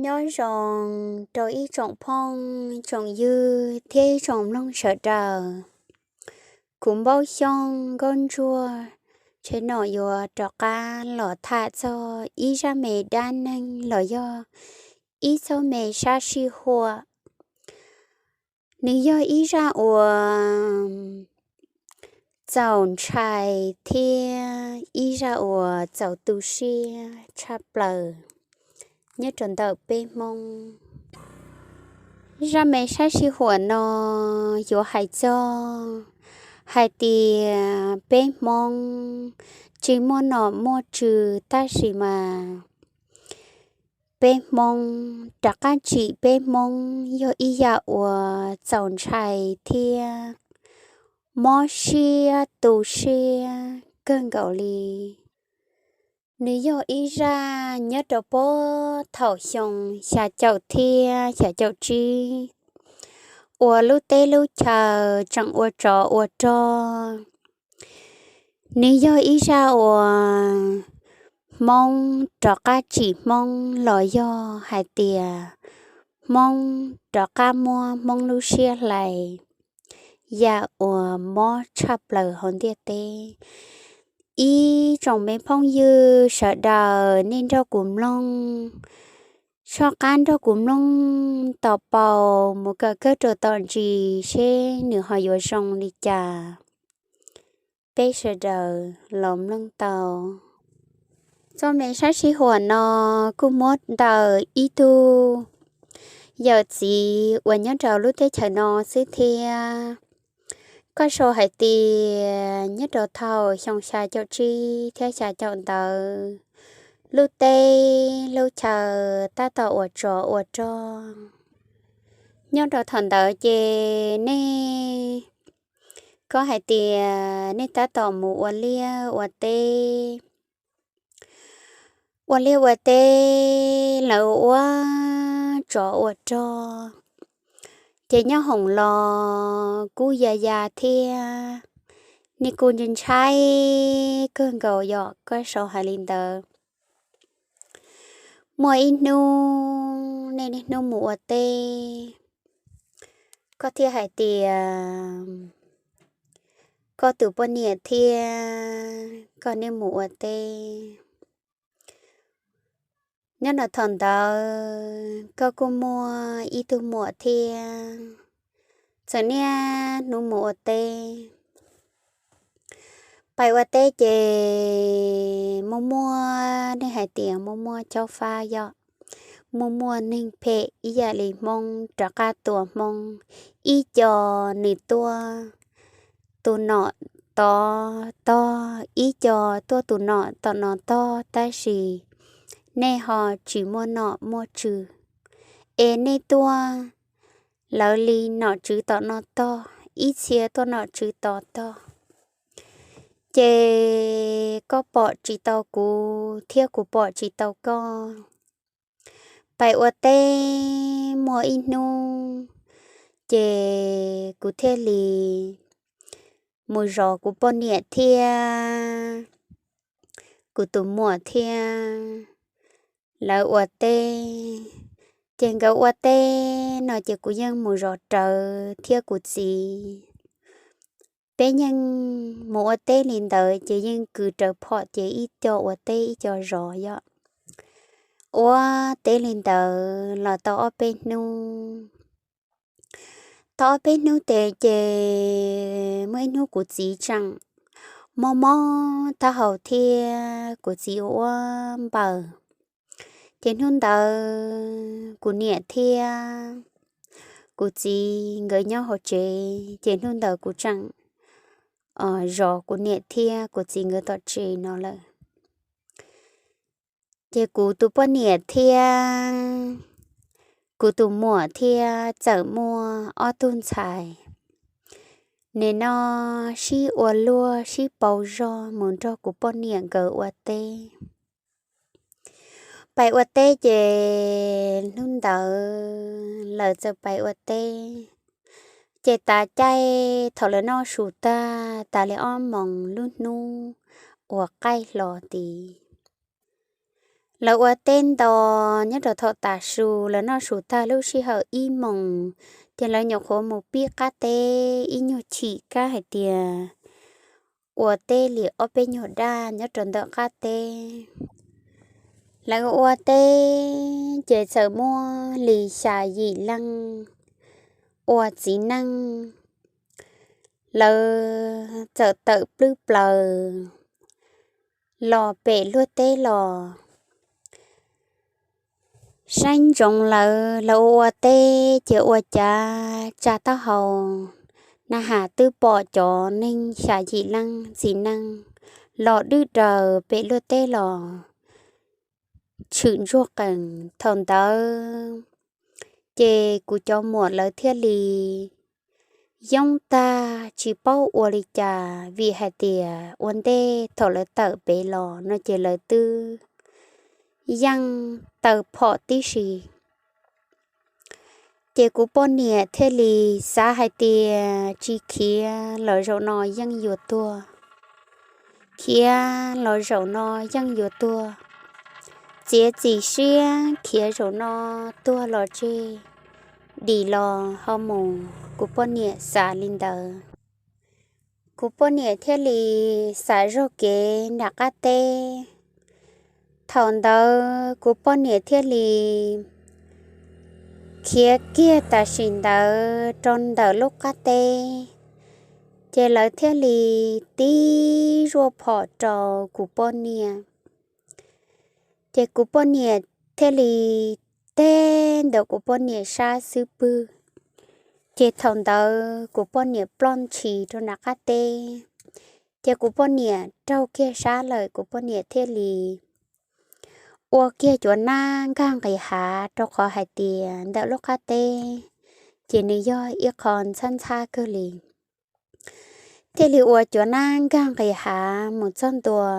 Nyob zoo rau ib tsoom phooj tsoom ywg thiab ib tsoom mloog sawv daws. Kuv Npauj Xyooj Nkauj Ntsuag tsheej no yuav rov qab los tham txog ib zaj me dab neeg los yog ib txoj me sab sij huam. Nws yog ib zaj uas txaus ntshai thiab ib zaj uas txaus tu siab tshaj plaws nyob rau ntawm peb Hmoob. Zaj me sab sij huam no yuav hais txog hais tias peb Hmoob tsis muaj nom muaj tswv tab sis mas peb Hmoob rov qab tsim peb Hmoob yog ib yam uas txaus ntshai thiab mob siab tu siab kawg nkaus li. Nws yog ib zaj nyob rau puag thaum xyoo xya caum thiab xya caum tsib uas lub teb lub chaw tseem ua tsov ua rog. Nws yog ib zaj uas Hmoob rov qab tsim Hmoob los yog hais tias Hmoob rov qab muab Hmoob lub siab hlais yam uas mob tshaj plaws hauv ntiaj teb. Ib tsoom me phooj ywg sawv daws nej nrog kuv mloog, soj qab nrog kuv mloog tom paus mus kom kawg rau tom ntsis seb nws ho yuav zoo li cas. Peb sawv daws los mloog tau. Txoj me sab sij huam no kuj muab ntawm ib tug yawm txiv uas nyob rau lub teb chaws no xwb thiab. Koj sau hais tias nyob rau thaum xyoo xya caum tsib thiab xya caum ntawd, lub teb lub chaw tab tom ua tsov ua rog. Nyob rau thaum ntawd ces nej, koj hais tias nej tab tom mus ua liaj ua teb, ua liaj ua teb lawv ua tsov ua rog, ces nyob hoom los kuj ya ya thiab, nej kuj ntshai kawg nkaus yom, koj sau hais li ntawd. Muaj ib hnub nej niaj hnub mus ua teb, koj thiaj hais tias koj tus poj niam thiab koj niaj mus ua teb. Nyob rau thaum ntawd koj kuj muaj ib tug muam thiab, txawm niaj hnub mus ua teb. Pais ua teb ces muaj muaj, nej hais tias muaj muaj caub fab yom, muaj muaj neeg phem ib yam li Hmoob rov qab tua Hmoob, ib co nws tuaj tus nom tod tog, ib co tuaj tus nom tom no tog, tab sis nej ho tsis muaj nom muaj tswv, es nej tuaj lawv li nom tswv tom no tog, ib txhia tuaj nom tswv tod tog, ces koj pom tsis tau kuv thiab kuv pom tsis tau koj. Pais ua teb muaj ib hnub, ces kuv thiaj li mus zov kuv poj niam thiab kuv tus muam thiab lawv ua teb. Ces nkawd ua teb no ces kuv yeej mus zov rawv thiab kuv txiv. Peb yeej mus ua teb li ntawd ces yeej kwv rawv phom ces ib co ua teb ib co zov yom. Ua teb li ntawd los tau ob peb hnub. Tau ob peb hnub tes ces muaj ib hnub kuv txiv tseem mob mob taub hau thiab kuv txiv ua ua npaws. Ces hnub ntawd kuv niam thiab kuv txiv nkawd nyob hauv tsev, ces hnub ntawd kuv tseem zov kuv niam thiab kuv txiv nkawd tom tsev no lawm. Ces kuv tus poj niam thiab kuv tus muam thiab txawm muaj ob tug ntxhais, nim no sib ua luag sib pauv zog mus nrog kuv poj niam nkawd ua teb. Pais ua teb ces hnub ntawd lawv txawm pais ua teb, ces tav caij thaum lawv noj su tag tas li ob moos lub hnub uas qaij hlo tid, Lawv ua teb nto nyob rau thaum tav su, lawv noj su tag lub sij hawm ib moos, ces lawv nyuam qhuav mus pib qab teb ib nyuag chim kab hais tias ua teb li ob peb nyuag daj nyob rau ntawm qab teb. Lawv ua teb ces txawm muaj li xya yim leej ua txiv neej, lawv txawm tawm plwb plaws los pem luag teb los. Saib ntsoov lawv, lawv ua ua teb ces ua cas tsa taub hau na has twb pom cov neeg xya yim leej txiv neej los dwb daws pem luag teb los tshwm ntsuag qees. Thaum ntawd ces kuv cov muam lawv thiaj li yoob tag tsis paub ua li cas, vim hais tias ua ntej thaum lawv tawm pem los no ces lawv twb yeej taw phom tib si. Ces kuv poj niam thiaj li xav hais tias tsis khiav los zaum no yeej yuav tuag, khiav los zaum no yeej yuav tuag, txiav txim siab khiav zaum no tuag los tseg, dim los ho mus. Kuv poj niam xav li ntawd, kuv poj niam thiaj li xav zog kev nram qab teb. Thaum ntawd kuv poj niam thiaj li khiav kiag tam sim ntawd rau ntawm lub qab teb, ces lawv thiaj li tib zuaj phom rau kuv poj niam. Ces kuv poj niam thiaj li teg ntawm kuv poj niam sab xub pwg, ces thaum ntawd kuv poj niam ploj ntshis rau nram qab teb. Ces kuv poj niam raug kiag sab lawm, kuv poj niam thiaj li ua kiag cuav nab nkag nqis hav, rau qhov hais tias ntawm lub qab teb ces nws yog ib qho ntxhab ntxhab kawg li. Thiaj li ua cuav nab nkag nqis hav mus txog ntua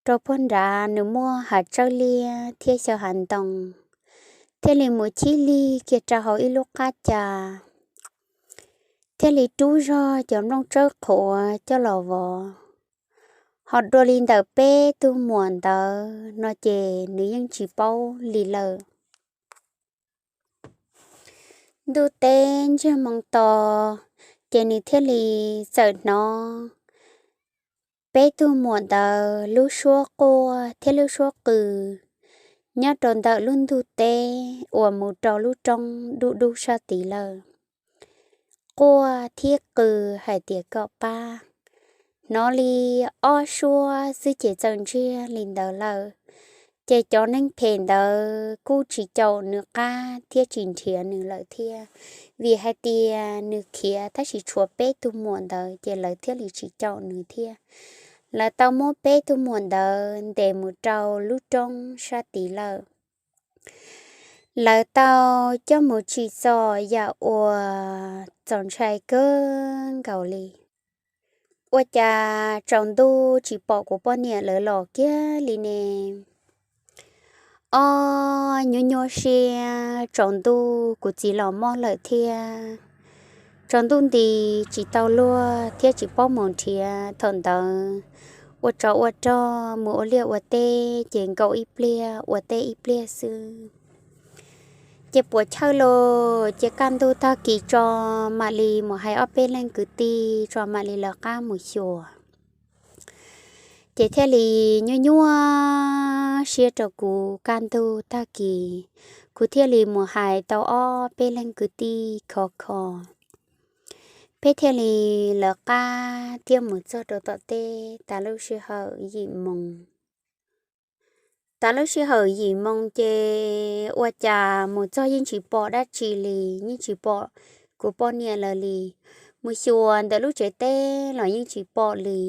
rau puag nrad nws muaj hav tsawb liab thiab xyaw hav ntoo, thiaj li mus chib lig kiag rau hauv ib lub qab ca, thiaj li rub zog cov nplooj tsawb qhuav coj los vov. Ho dua li ntawm peb tug muam ntawd no ces nws yeej tsis paub li lawm. Ntuj teb ntsiag moo to, ces nws thiaj li txawm hnov peb tug muam ntawd lub suab quaj thiab lub suab qw nyob rau ntawm lub ntug teb uas mus rau lub roob dub dub sab tid lawm. Quaj thiab qw hais tias kom pab. Hnov li ob suab xwb ces txawm ntsiag li ntawd lawm. Ces cov neeg phem ntawd kuj tsis caum nws qab thiab tsis nrhiav nws lawm thiab, vim hais tias nws khiav tab sis tshuav peb tug muam ntawd ces lawv thiaj li tsis caum nws thiab. Lawv tau muab peb tug muam ntawd ntes mus rau lub roob sab tid lawm. Lawv tau coj mus tsim txom yam uas txaus ntshai kawg nkaus li. Ua cas tsaus ntuj tsis pom kuv poj niam lawv los kiag li ne? Ob, nyuaj nyuaj siab, tsaus ntuj kuv txiv los mob lawm thiab. Tsaus ntuj nti tsis tau luag thiab tsis paub mus nrhiav. Thaum ntawd ua tsov ua rog mus ua liaj ua teb ces nkaum ib pliag ua teb ib pliag xwb. Ces puas chawj los ces kaj ntug tag kis tso mam li mus hais ob peb leeg kwv tij tso mam li lawv qab mus xyuas. Ces thiaj li nyuaj nyuaj siab rau kuv, kaj ntug tag kis kuv thiaj li mus hais tau ob peb leeg kwv tij khov kho. Peb thiaj li lawv qab thiab mus txog rau tom teb tas lub sij hawm yim moo. Tas lub sij hawm yim moo ces ua cas mus txog yeej tsis pom dab tsi li, yeej tsis pom kuv poj niam lawv li. Mus xyuas ntawm lub tsev teb los yeej tsis pom li.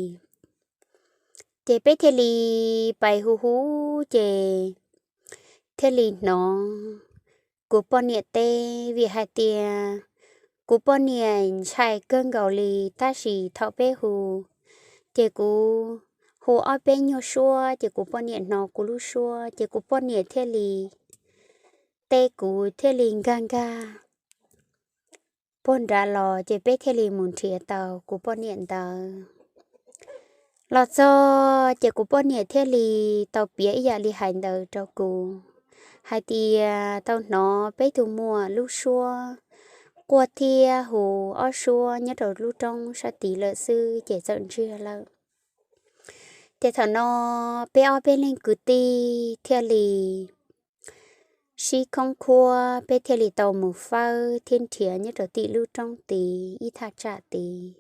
Ces peb thiaj li pais hu hu ces thiaj li hnov kuv poj niam teb, vim hais tias kuv poj niam ntshai kawg nkaus li. Tab sis thaum peb hu ces kuv hu ob peb nyuag suab ces kuv poj niam hnov kuv lub suab ces kuv poj niam thiaj li teb kuv thiaj li nkag nkag puag nrad los ces peb thiaj li mus nrhiav tau kuv poj niam ntawd. Los txog ces kuv poj niam thiaj li tau piav ib yam li hais ntawd rau kuv, hais tias tau hnov peb tug muam lub suab quaj thiab hu ob suab nyob rau lub roob sab tid lawm xwb ces txawm ntsiag lawm. Ces thaum no peb ob peb leeg kwv tij thiaj li sib khoob khuab, peb thiaj li tau mus fawb thiab nrhiav nyob rau tim lub roob tid ib thaj tsam tid.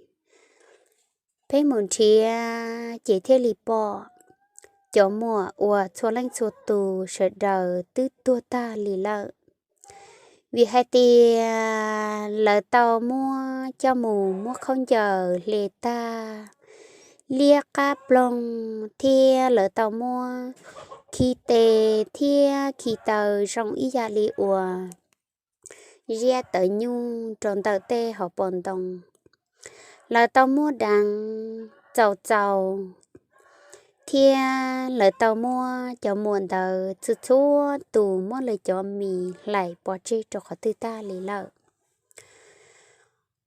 Peb mus nrhiav ces thiaj li pom cov muam uas txhua leej txhua tus sawv daws twb tuag tag li lawm. Vim hais tias lawv tau muab coj mus muab khaub ncaws hle tag, liab qab ploog, thiab lawv tau muab khi tes thiab khi taw zoo ib yam li uas ziab tawv nyuj rau ntawm tej hauv paus ntoo. Lawv tau muab deev txaus txaus, thiab lawv tau muab cov muam ntawd txhua txhua tus muab lawv cov mis hlais pov tseg rau qhov twg tag li lawm.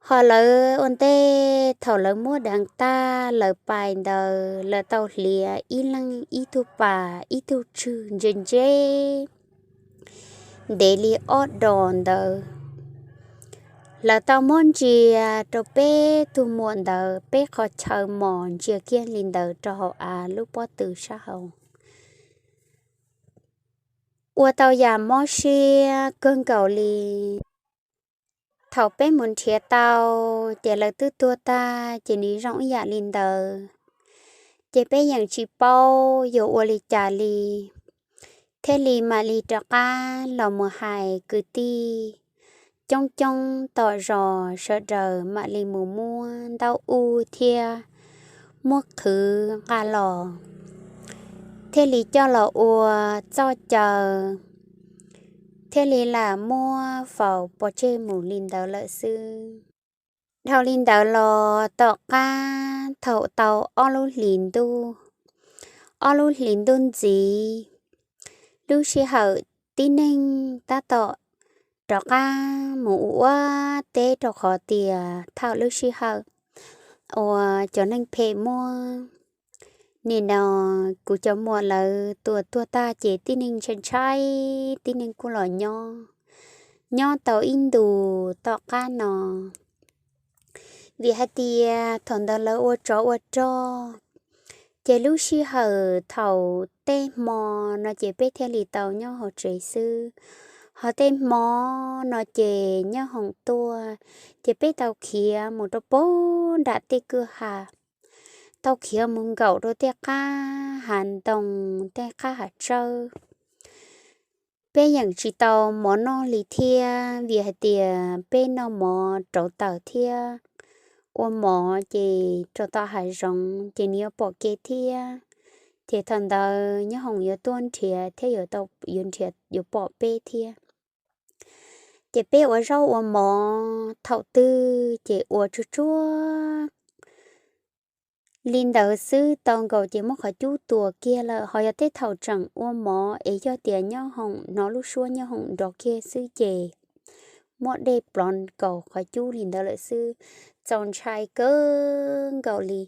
Ho lawv ua ntej thaum lawv muab deev tag lawv pais ntawd lawv tau hliav ib leeg ib tug pas ib tug tswg ntse ntse ntev li ob dos ntawd. Lawv tau muab ntsia rau peb tug muam ntawd peb qhov chaw mos ntsia kiag li ntawd rau hauv av lub pob tw sab hauv. Ua tau yam mob siab kawg nkaus li. Thaum peb mus nrhiav tau ces lawv twb tuag tag ces nws zoo ib yam li ntawd. Ces peb yeej tsis paub yuav ua li cas li, thiaj li mam li rov qab los mus hais kwv tij coob coob tom zos sawv daws mam li mus muab ntaub ub thiab muab qhwv nqa los, thiaj li coj los ua txoj caw, thiaj li lam muab faus pov tseg mus li ntawd lawm xwb. Dhau li ntawd los tom qab thaum tau ob lub hlis ntuj, ob lub hlis ntuj ntxiv, lub sij hawm tib neeg tab tom rov qab mus ua ua teb rau qhov tias thaum lub sij hawm uas cov neeg phem muab nim no kuv cov muam lawv tua tuag tag ces tib neeg ntshai ntshai, tib neeg kuj los nyob, nyob tau ib ntus tom qab no. Vim hais tias thaum ntawd lawv ua tsov ua rog, ces lub sij hawm thaum tej hmo no ces peb thiaj li tau nyob hauv tsev xwb. Ho tej hmo no ces nyob hoom tuaj, ces peb tau khiav mus rau pem nram tej kwj ha, tau khiav mus nkaum rau tej qab hav ntoo, tej qab hav tsawb. Peb yeej tsis tau mov noj li thiab, vim hais tias peb noj mov rauv taws thiab ua mov ces rau tom hav zoov ces nws yuav pom kev thiab. Ces thaum ntawd nyob hoom yuav tuaj nrhiav thiab yuav tau, yuav nrhiav yuav pom peb thiab. Ces peb ua zaub ua mov thaum twg ces ua tsuag tsuag li ntawd xwb, tau nkaus ces muab qhov cub tua kiag lawm. Ho yog tej thaum tseem ua mov es yog tias nyob hoom hnov lub suab nyob hoom nrov kiag xwb ces muab dej plov nkaus qhov cub li ntawd lawm xwb, txaus ntshai kawg nkaus li.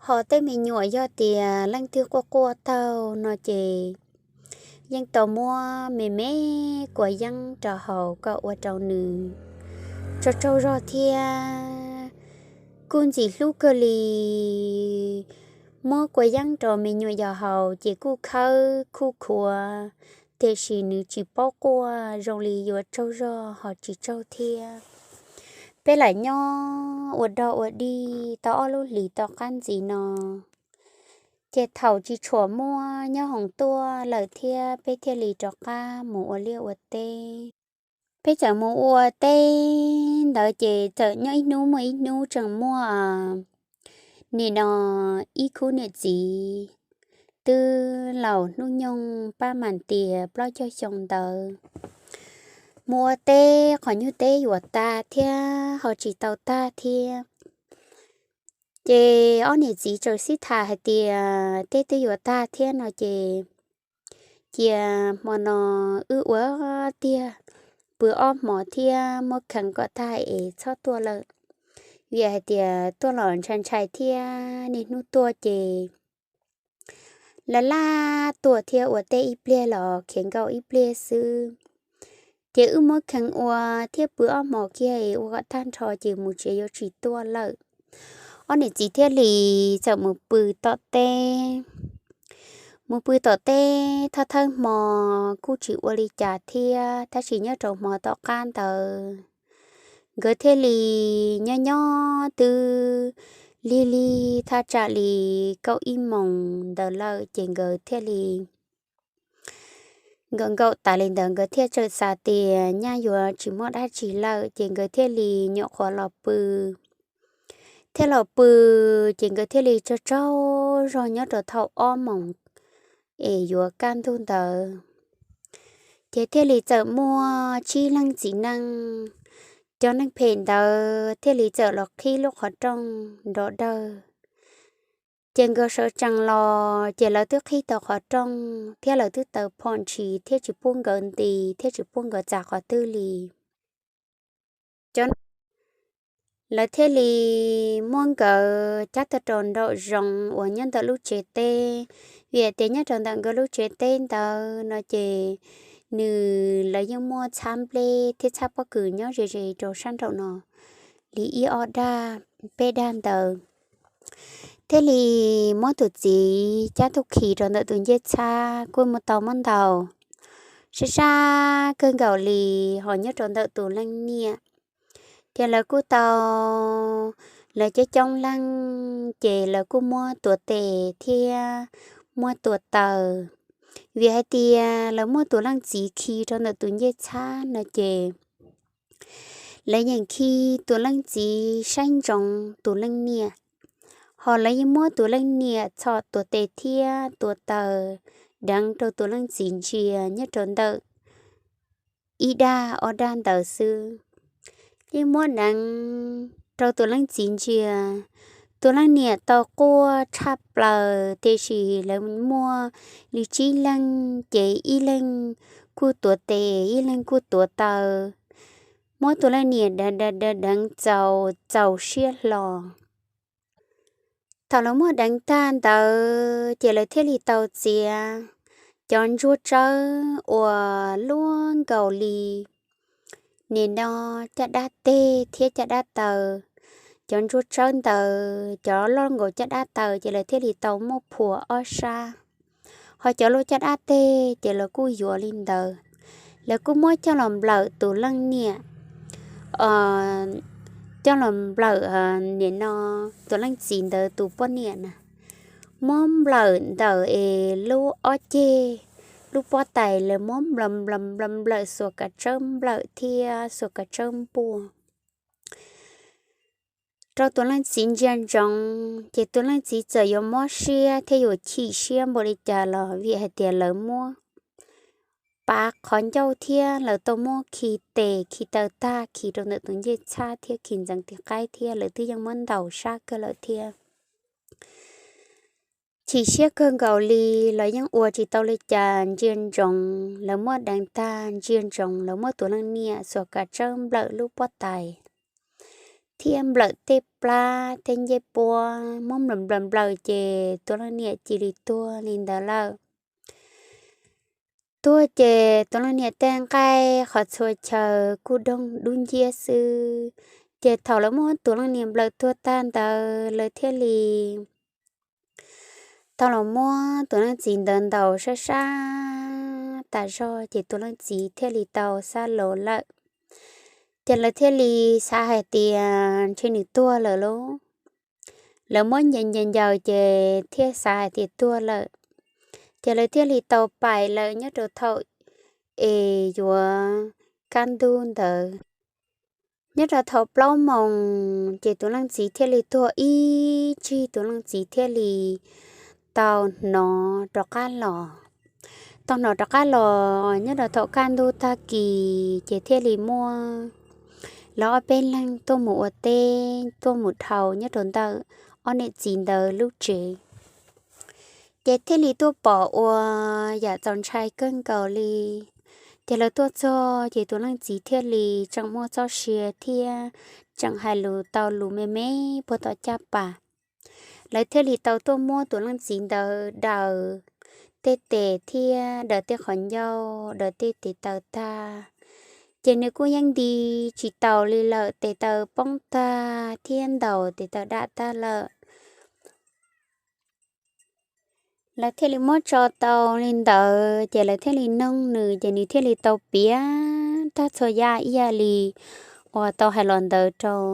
Ho tej me nyuam yog tias leej twg quaj quaj taug no ces yeej tau muab me me kua yeeb rau haus kom ua rau nws tsaug tsaug zog thiab kuj ntxim hlub kawg li. Muab kua yeeb rau me nyuam yaus haus ces kuj khawb khuj khuav, tiam sis nws tsis paub quaj, zoo li yuav tsaug zog ho tsis tsaug thiab. Peb lam nyob ua dog ua dig tau ob lub hlis tom qab ntxiv no, ces thaum tsis tshua muaj nyob hoom tuaj lawm thiab peb thiaj li rov qab mus ua liaj ua teb. Peb txawm mus ua teb ntawd ces txawm nyob ib hnub muaj ib hnub tseem muaj nim no ib khub niam txiv twb laus hnub nyoog pab mas tias plaub caug xyoo ntawd, mus ua teb qhov nyuag teb yuav tag thiab ho tsis tau tag thiab. Ces ob niam txiv txawm sib tham hais tias teb twb yuav tag thiab no ces cia hmo no wb ua tiag, pw ob hmos thiab muab kheev kom tag es txhob tuaj lawm, vim hais tias tuaj los ntshai ntshai thiab niaj hnub tuaj ces laj laj tuaj thiab ua teb ib pliag los khiav nkauj ib pliag xwb. Ces wb muab kheev ua thiab pw ob hmos kiag ua kom tag nrho ces mus tsev yuav tsis tuaj lawm. Ob niam txiv thiaj li txawm mus pw tom teb. Mus pw tom teb thawj thawj hmo kuj tsis ua li cas thiab, tab sis nyob rau hmo tom qab ntawd nkawd thiaj li nyob nyob twb lig lig thaj tsam li kaum ib moos ntawd lawm ces nkawd thiaj li nkaum nkaum tas li ntawd nkawd thiaj txawm xav tias nyaj yuav tsis muaj dab tsi lawm ces nkawd thiaj li nyuam qhuav los pw. Thiaj los pw ces nkawd thiaj li tsaug tsaug zog nyob rau thaum ob moos es yuav kaj ntug ntawd. Ces thiaj li txawm muaj tsib leeg txiv neej, cov neeg phem ntawd thiaj li txawm los qhib lub qhov rooj nrov dawg. Ces nkawd sawv tsees los ces lawv twb qhib tau qhov rooj thiab lawv twb taws phom ntshis thiab tsis pub nkawd nti thiab tsis pub nkawd txav qhov twg li. Cov lawv thiaj li muab nkawd cab tag rau nraum zoov uas nyob ntawm lub tsev teb, vim tias nyob rau ntawm nkawd lub tsev teb ntawd no ces nws lawv yeej muaj txhab nplej thiab txhab pob kws nyob ze ze rau sab nraum no li ib ob dag peb dag ntawd. Thiaj li muab tus txiv cab tuaj khi rau ntawm tus ncej txhab kuj mus tau muab ntaus sab sab kawg nkaus li, ho nyob rau ntawm tus leej niam ces lawv kuj tau, lawv coob coob leej ces lawv kuj muab tuav tes thiab muab tuav taw. Vim hais tias lawv muab tus leej txiv khi rau ntawm tus ncej txhab no ces lawv yeej khi tus leej txiv saib ntsoov tus leej niam, ho lawv yeej muab tus leej niam txhom tuav tes thiab tuav taw deev rau tus leej txiv ntsia nyob rau ntawm ib dag ob dag ntawd xwb. Yeej muab deev rau tus leej txiv ntsia, tus leej niam tau quaj tshaj plaws tiam sis lawv muaj li tsib leeg ces ib leeg kuj tuav tes ib leeg kuj tuav taw, muab tus leej niam deev deev deev deev txaus txaus siab hlo. Thaum lawv muab deev tag ntawd ces lawv thiaj li tau txiav cov ntsuag tsawb uas luaj nkaus li nim no caj dab teg thiab caj dab taw. Cov ntsuag tsawb ntawd cov loj nkaus caj dab taw ces lawv thiaj li tau muab phuam ob sab, ho cov luaj caj dab teg ces lawv kuj yuav li ntawd. Lawv kuj muab coj los nplawm tus leej niam, coj los nplawm nim no tus leej txiv ntawd tus poj niam na, muab nplawm ntawm es lub ob ceg, lub pob tais lawv muab nplawm nplawm nplawm nplawm xuas kav tsawb nplawm thiab xuas kav tsawb npuaj rau tus leej txiv ntsia ntsoov ces tus leej txiv txawm yuav mob siab thiab yuav chim siab npaum li cas los vim hais tias lawv muab pav qhov ncauj thiab lawv tau muab khi tes khi taw tag khi rau ntawm tus ncej txhab thiab khi ntxeev tis qaib thiab lawv twb yeej muab ntaus sab kawg lawm thiab. Chim siab kawg nkaus li los yeej ua tsis tau li cas, ntsia ntsoov lawv muab deev tag ntsia ntsoov lawv muab tus leej niam xuas kav tsawb nplawm lub pob tais thiab nplawm tej plab tej ncej puab muab nplawm nplawm nplawm ces tus leej niam cia li tuag li ntawd lawm. Tuag ces tus leej niam tej nqaij qhov txhua chaw kuj doog dub nciab xwb. Ces thaum lawv muab tus leej niam nplawm tuag tag ntawd lawv thiaj li tau los muab tus leej txiv ntawd ntaus sab sab tas zog ces tus leej txiv thiaj li tau xab los lawm. Ces lawv thiaj li xav hais tias ntshe nws tuag lawm lauj. Lawv muab ncaws ncaws ncaws ces thiaj xav hais tias tuag lawm. Ces lawv thiaj li tau pais lawm nyob rau thaum es yuav kaj ntug ntawd. Nyob rau thaum plaub moos ces tus leej txiv thiaj li tuag ib tsig, tus leej txiv thiaj li tau hnov rov qab los. Tau hnov rov qab los nyob rau thaum kaj ntug tag kis ces thiaj li muaj lawv ob peb leeg tuaj mus ua teb tuaj mus dhau nyob rau ntawm ob niam txiv ntawd lub tsev. Ces thiaj li tuaj pom ua yam txaus ntshai kawg nkaus li. Ces lawv tuaj txog ces tus leej txiv thiaj li tseem muaj txoj sia thiab tseem hais lus tau lus me me puag tom caj pas. Lawv thiaj li tau tuaj muab tus leej txiv ntawd daws tej tes thiab daws tej qhov ncauj, daws tej tes taw tag. Ces nws kuj yeej nti tsis taus li lawm, tes taw poob tag thiab ntaus tes taw dam tag lawm. Lawv thiaj li muab tso tau li ntawd ces lawv thiaj li noog nws ces nws thiaj li tau piav tag txhua yam ib yam li uas tau hais los ntawd rau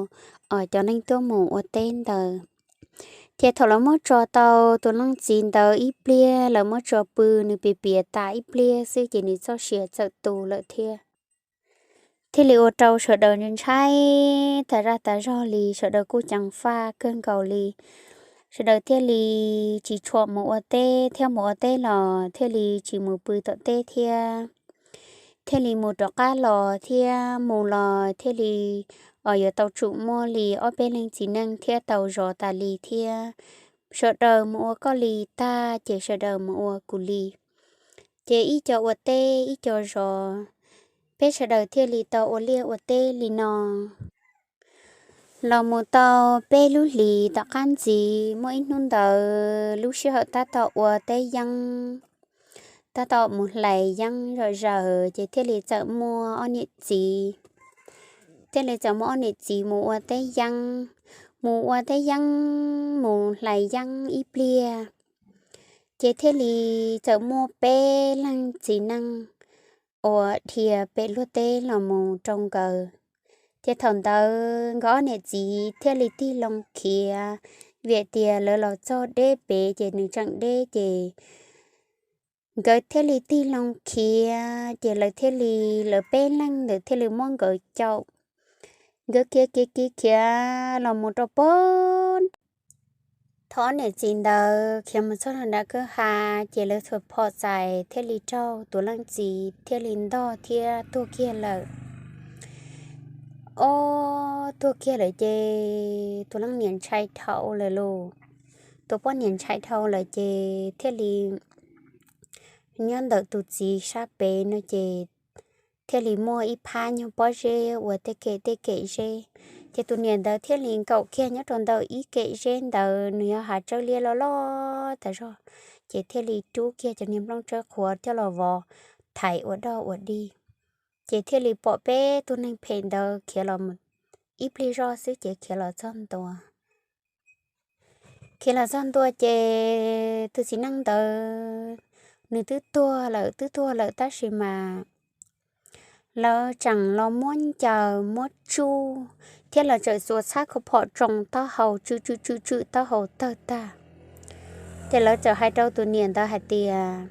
cov neeg tuaj mus ua teb ntawd. Ces thaum lawv muab tso tau tus leej txiv ntawd ib pliag, lawv muab tso pw nws piav piav tas ib pliag xwb ces nws txoj sia txawm tu lawm thiab. Thiaj li ua rau sawv daws ntshai tas zaj tas zog li, sawv daws kuj ceev faj kawg nkaus li. Sawv daws thiaj li tsis tshua mus ua teb thiab mus ua teb los thiaj li tsis mus pw tom teb thiab. Thiaj li mus rov qab los thiab mus los thiaj li yuav tau tsum muaj li ob peb leeg txiv neej thiab tau zov tas li thiab. Sawv daws mus ua koj li tag ces sawv daws mus ua kuv li. Ces ib co ua teb ib co zov, peb sawv daws thiaj li tau ua liaj ua teb li no. Los mus tau peb lub hlis tom qab ntxiv muaj ib hnub ntawd lub sij hawm tab tom ua teb yeeb, tab tom mus hlais yeeb zom zaws ces thiaj li txawm muaj ob niam txiv, thiaj li txawm muaj ob niam txiv mus ua teb yeeb, mus ua teb yeeb mus hlais yeeb ib pliag ces thiaj li txawm muaj peb leeg txiv neej uas dhia pem luag teb los mus rau nkawd. Ces thaum ntawd nkawd ob niam txiv thiaj li tig loo khiav, vim tias lawv los txog deb pem ces nws tseem deb ces nkawd thiaj li tig loo khiav ces lawv thiaj li, lawv peb leeg ntawd thiaj li muab nkawd caum. Nkawd khiav khiav khiav khiav los mus rau pem thaum ob niam txiv ntawd khiav mus txog nram kwj ha ces lawv txhua phom txais thiaj li raug tus leej txiv thiaj li ntog thiab tuag kiag lawm. Ob tuag kiag lawm ces tus leej niam ntshai dhau lawm lauj. Tus poj niam ntshai dhau lawm ces thiaj li nyob ntawm tus txiv sab pem no ces thiaj li muaj ib phab nyuag pob zeb ua tej kem tej kem zeb. Ces tus niam ntawd thiaj li nkaum kiag nyob rau ntawm ib kem zeb ntawd, nws yog hav tsawb liab loj loj tas zog, ces thiaj li rub kiag cov niag nplooj tsawb qhuav coj los vov thaiv ua doj ua dig. Ces thiaj li pom peb tug neeg phem ntawd khiav los ib pliag zoj xwb ces khiav los txog ntua. Khiav los txog ntua ces tus txiv neej ntawd nws twb tuag lawm, twb tuag lawm tab sis mas lawv tseem los muab ncaws muab tsuj thiab lawv tseem xuas txhab khau phom tsoo taub hau tswm tswm tswm tswm taub hau tawg tag. Ces lawv txawm hais rau tus niam ntawd hais tias,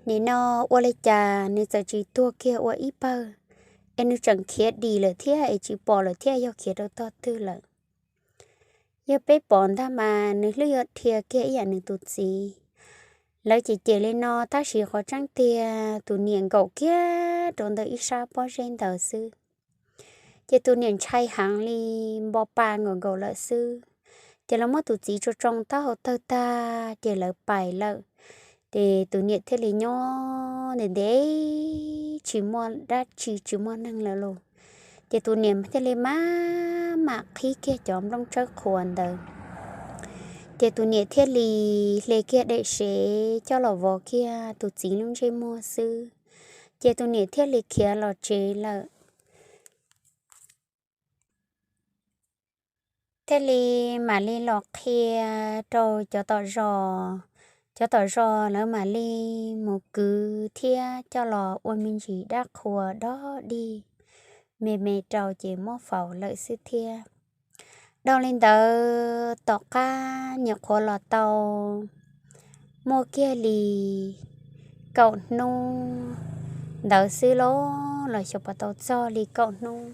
nim no ua li cas nws txawm tsis tuag kiag ua ib pawg, es nws tseem khiav dim lawm thiab es tsis pom lawm thiab, yog khiav rau tog twg lawm? Yog peb pom ntag mas nws hlub yuav dhia kiag ib yam nws tus txiv. Lawv cem cem li no tab sis qhov tseeb tiag tus niam nkaum kiag rau ntawm ib sab pob zeb ntawd xwb. Ces tus niam ntshai heev li, npo pa nkaus nkaus lawm xwb. Ces lawv muab tus txiv tsoo tsoo taub hau tawg tag ces lawv pais lawm. Ces tus niam thiaj li nyob ntev ntev tsis muaj dab tsi tsis muaj neeg lawm lauj. Ces tus niam thiaj li maj mam qhib kiag cov nplooj tsawb qhuav ntawd. Ces tus niam thiaj li hle kiag dej sev coj los vov kiag tus txiv lub ntsej muag xwb. Ces tus niam thiaj li khiav los tsev lawm. Thiaj li mam li los qhia rau cov tom zos, cov tom zos lawv mam li mus kwv thiab coj los ua me ntsis dab qhuas dog dig me me rau ces muab faus lawm xwb thiab. Dhau li ntawd tom qab nyuam qhuav los tau muaj kiag li kaum hnub ntawd xwb los, los xyov puas tau txog li kaum hnub,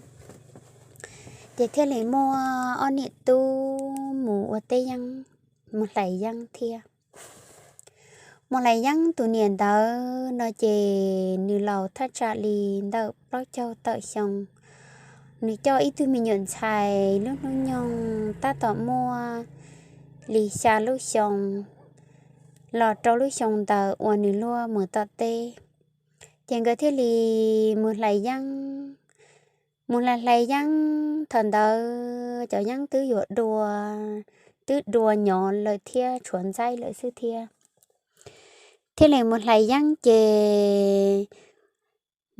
ces thiaj li muaj ob niam tub mus ua teb yeeb, mus hlais yeeb thiab. Mus hlais yeeb tus niam ntawd no ces nws laus thaj tsam li ntawm plaub caug tawm xyoo. Nws coj ib tug me nyuam ntxhais lub hnub nyoog tab tom muaj li xya lub xyoo los rau lub xyoo ntawd uas nws luag mus tom teb. Ces nkawd thiaj li mus hlais yeeb. Mus hlais hlais yeeb, thaum ntawd cov yeeb twb yuav dua, twb dua nyob lawm thiab tshuav ntxaib lawm xwb thiab. Thiaj li mus hlais yeeb ces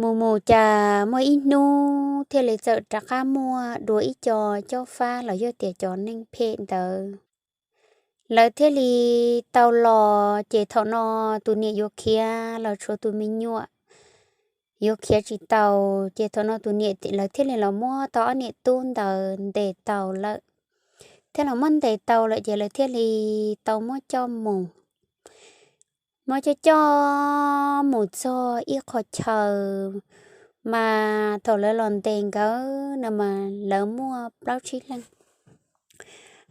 mus mus cas muaj ib hnub thiaj li txawm rov qab muaj dua ib co caub fab los yog tias cov neeg phem ntawd. Lawv thiaj li tau los ces thaum no tus niam yuav khiav los tshuav tus me nyuam yuav khiav tsis tau. Ces thaum no tus niam, lawv thiaj li los muab tau ob niam tub ntawd ntes tau lawm. Thiab los muab ntes tau lawm ces lawv thiaj li tau muab coj mus, muab coj coj mus txog ib qho chaw mas thaum lawv los ntes nkawd no mas lawv muaj plaub tsib leeg.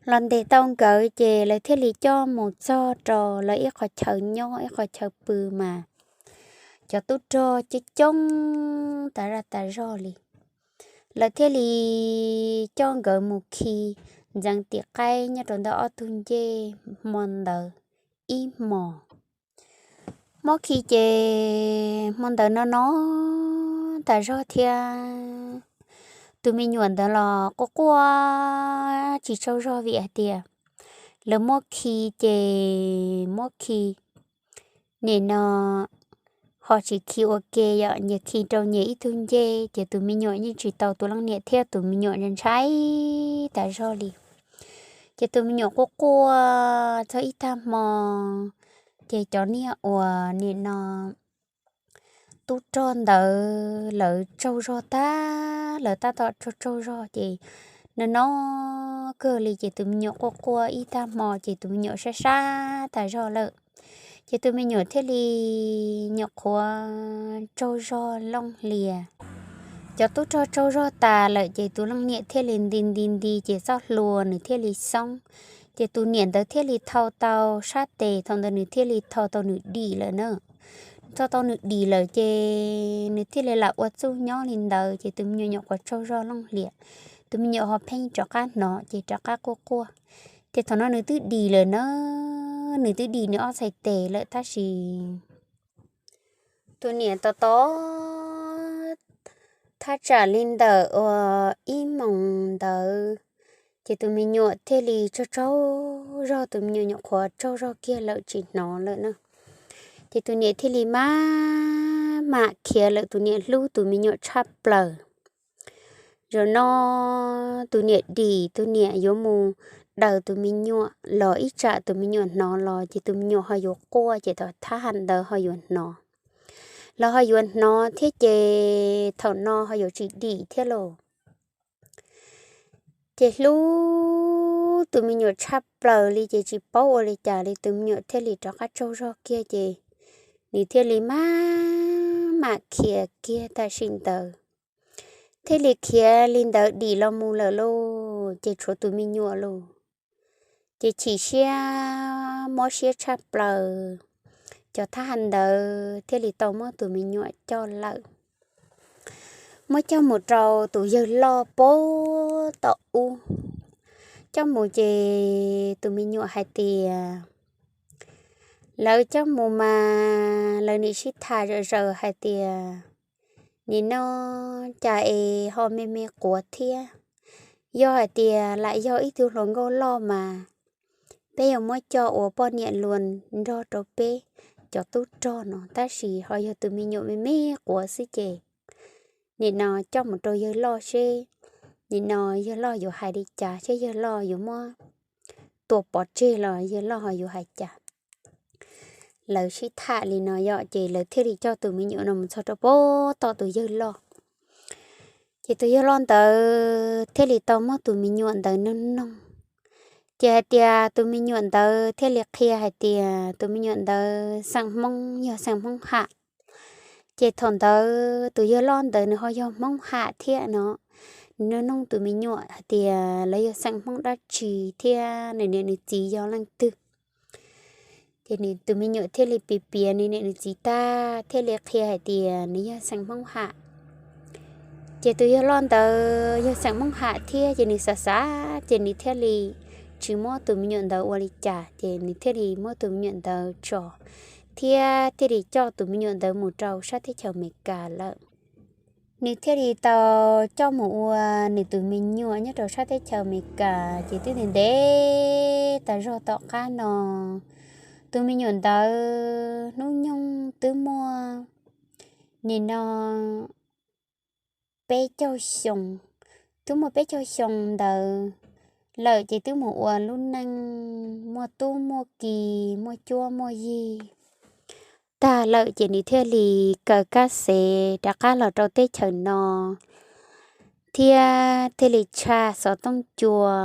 Los ntes tau nkawd ces lawv thiaj li coj mus txog rau lawv ib qho chaw nyob, ib qho chaw pw mas cov tub rog coob coob tas zaj tas zog li. Lawv thiaj li coj nkawd mus khi ntxeev tim qaib nyob rau ntawm ob tug ncej hmo ntawd ib hmos. Muab khi ces hmo ntawd no no tas zog thiab. Tus me nyuam ntawd los quaj quaj tsis tsaug zog vim hais tias lawv muab khi ces muab khi nim no ho tsis khi ua ke, yog nyias khi rau nyias ib tug ncej ces tus me nyuam yeej tsis tau tus leej niam thiab tus me nyuam ntshai tas zog li. Ces tus me nyuam quaj quaj txog ib tag hmo, ces cov niag uas nim no tub rog ntawd lawv tsaug zog tag, lawv tab tom tsaug tsaug zog ces no no kawg li ces tus me nyuam quaj quaj ib tag hmo ces tus me nyuam sab sab tas zog lawm. Ces tus me nyuam thiaj li nyuam qhuav tsaug zog looj hlias. Cov tub rog tsaug zog tas lawm ces tus leej niam thiaj li nti nti nti ces txoj hlua nws thiaj li xoob. Ces tus niam ntawd thiaj li thau tau sab tes, thaum ntawd nws thiaj li thau tau nws dim lawm na. Thau tau nws dim lawm ces nws thiaj li lam ua txuj nyob li ntawd ces tus me nyuam nyuam qhuav tsaug zog looj hlias. Tus me nyuam ho pheej rov qab hnov ces rov qab quaj quaj. Ces thaum no nws twb dim lawm na, nws twb dim nws ob txhais tes lawm tab sis tus niam tos tos thaj tsam li ntawm uas ib moos ntawd, ces tus me nyuam thiaj li tsaug tsaug zog, tus me nyuam nyuam qhuav tsaug zog kiag lawm tsis hnov lawm na. Ces tus niam thiaj li maj mam khiav lawm, tus niam hlub tus me nyuam tshaj plaws. Zaum no tus niam dim, tus niam yuav mus daws tus me nyuam los ib tsam tus me nyuam hnov los ces tus me nyuam ho yuav quaj ces thaum thab ham ntawd ho yuav hnov, los ho yuav hnov thiab ces thaum no ho yuav tsis dim thiab lauj. Ces hlub tus me nyuam tshaj plaws li ces tsis paub ua li cas li, tus me nyuam thiaj li rov qab tsaug zog kiag ces nws thiaj li maj mam khiav kiag tam sim ntawd. Thiaj li khiav li ntawd dim los mus lawm lauj, ces tshuav tus me nyuam lauj. Ces chim siab mob siab tshaj plaws, cov thab ham ntawd thiaj li tau muab tus me nyuam coj lawm, muab coj mus rau tus yawg loj pem tom ub. Coj mus ces tus me nyuam hais tias, lawv coj mus mas lawv nim sib tham zom zaws hais tias, nim no cas es ho me me quav thiab. Yog hais tias lam yog ib tug hluas nkauj loj mas peb yuav muab coj ua poj niam luag nrog rau peb cov tub rog no, tab sis ho yog tus me nyuam me me quav xwb ces nim no coj mus rau yawg loj seb nim no yawg loj yuav hais li cas, seb yawg loj yuav muab tua pov tseg los yawg loj ho yuav hais cas. Lawv sib tham li no yom, ces lawv thiaj li coj tus me nyuam no mus txog rau pem tom tus yawg loj. Ces tus yawg loj ntawd thiaj li tau muab tus me nyuam ntawd nug noog, ces hais tias tus me nyuam ntawd thiaj li qhia hais tias tus me nyuam ntawd xeem Hmoob, yog xeem Hmoob Ham. Ces thaum ntawd tus yawg loj ntawd nws ho yog Hmoob Ham thiab no, nws nug noog tus me nyuam hais tias lawv yog xeem Hmoob dab tsi thiab nws niam nws txiv yog leej twg. Ces tus me nyuam thiaj li piav piav nws niam nws txiv tag thiaj li qhia hais tias nws yog xeem Hmoob Ham. Ces tus yawg loj ntawd yog xeem Hmoob Ham thiab ces nws xav xav ces nws thiaj li tsis muab tus me nyuam ntawd ua li cas, ces nws thiaj li muab tus me nyuam ntawd tso, thiab thiaj li coj tus me nyuam ntawd mus rau sab teb chaws Amelikas lawm. Nws thiaj li tau coj mus ua nws tus me nyuam nyob rau sab teb chaws Amelikas, ces twb ntev ntev tas zog tom qab no, tus me nyuam ntawd hnub nyoog twb muaj nim no peb caug xyoo, twb muaj peb caug xyoo ntawd lawm, ces twb mus ua lub neej muaj tub muaj ki, muaj cuab muaj yig tag lawm, ces nws thiaj li kaw kab xev rov qab los rau teb chaws no, thiab thiaj li tshaj xov tooj cua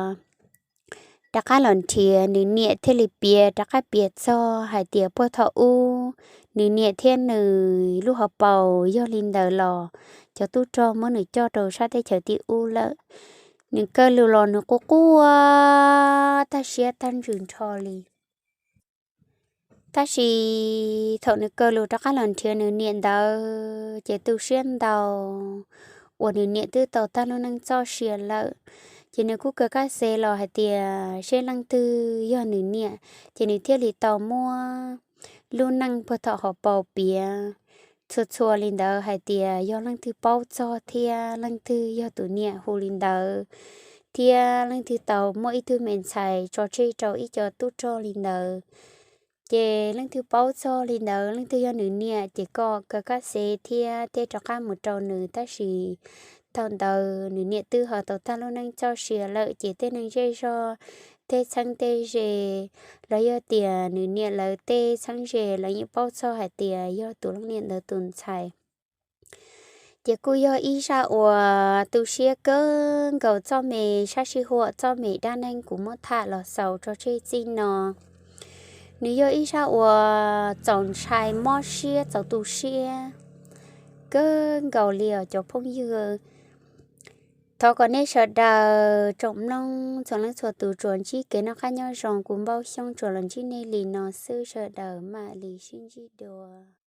rov qab los nrhiav nws niam, thiaj li piav rov qab piav txog hais tias puag thaum ub nws niam thiab nws lub hauv paus yog li ntawd los cov tub rog muab nws coj rau sab teb chaws tim ub lawm. Nws kaw lus los nws quaj quaj tag siab tag ntsws nrho li. Tab sis thaum nws kaw lus rov qab los nrhiav nws niam ntawd ces tu siab ntau uas nws niam twb tau tag lub neej txoj sia lawm. Ces nws kuj kaw kab xev los hais tias seb leej twg yog nws niam, ces nws thiaj li tau muab lub neej puag thaum hauv paus piav txhua txhua li ntawd hais tias yog leej twg paub txog thiab leej twg yog tus niam hu li ntawd, thiab leej twg tau muaj ib tug me ntxhais tso tseg rau ib co tub rog li ntawd. Ces leej twg paub txog li ntawd, leej twg yog nws niam, ces kom kaw kab xev thiab tej rov qab mus rau nws. Tab sis thaum ntawd nws niam twb ho tau tag lub neej txoj sia lawm, ces tej neeg zej zog, tej txheeb tej ze, los yog tias nws niam lawv tej txheeb ze lawv yeej paub txog hais tias yog tus leej niam ntawd tus ntxhais. Ces kuj yog ib zaj uas tu siab kawg nkaus txoj me sab sij huam, txoj me dab neeg kuv muab tham los xaus tso tseg txij no. Nws yog ib zaj uas txaus ntshai mob siab txaus tu siab kawg nkaus li os cov phooj ywg. Thov kom nej sawv daws tsoom mloog txhua leej txhua tus tsuas ntsib kev noj qab nyob zoo, kuv Npaub Xyooj tsuas los ntsib nej li no xwb, sawv daws mam li sib ntsib dua.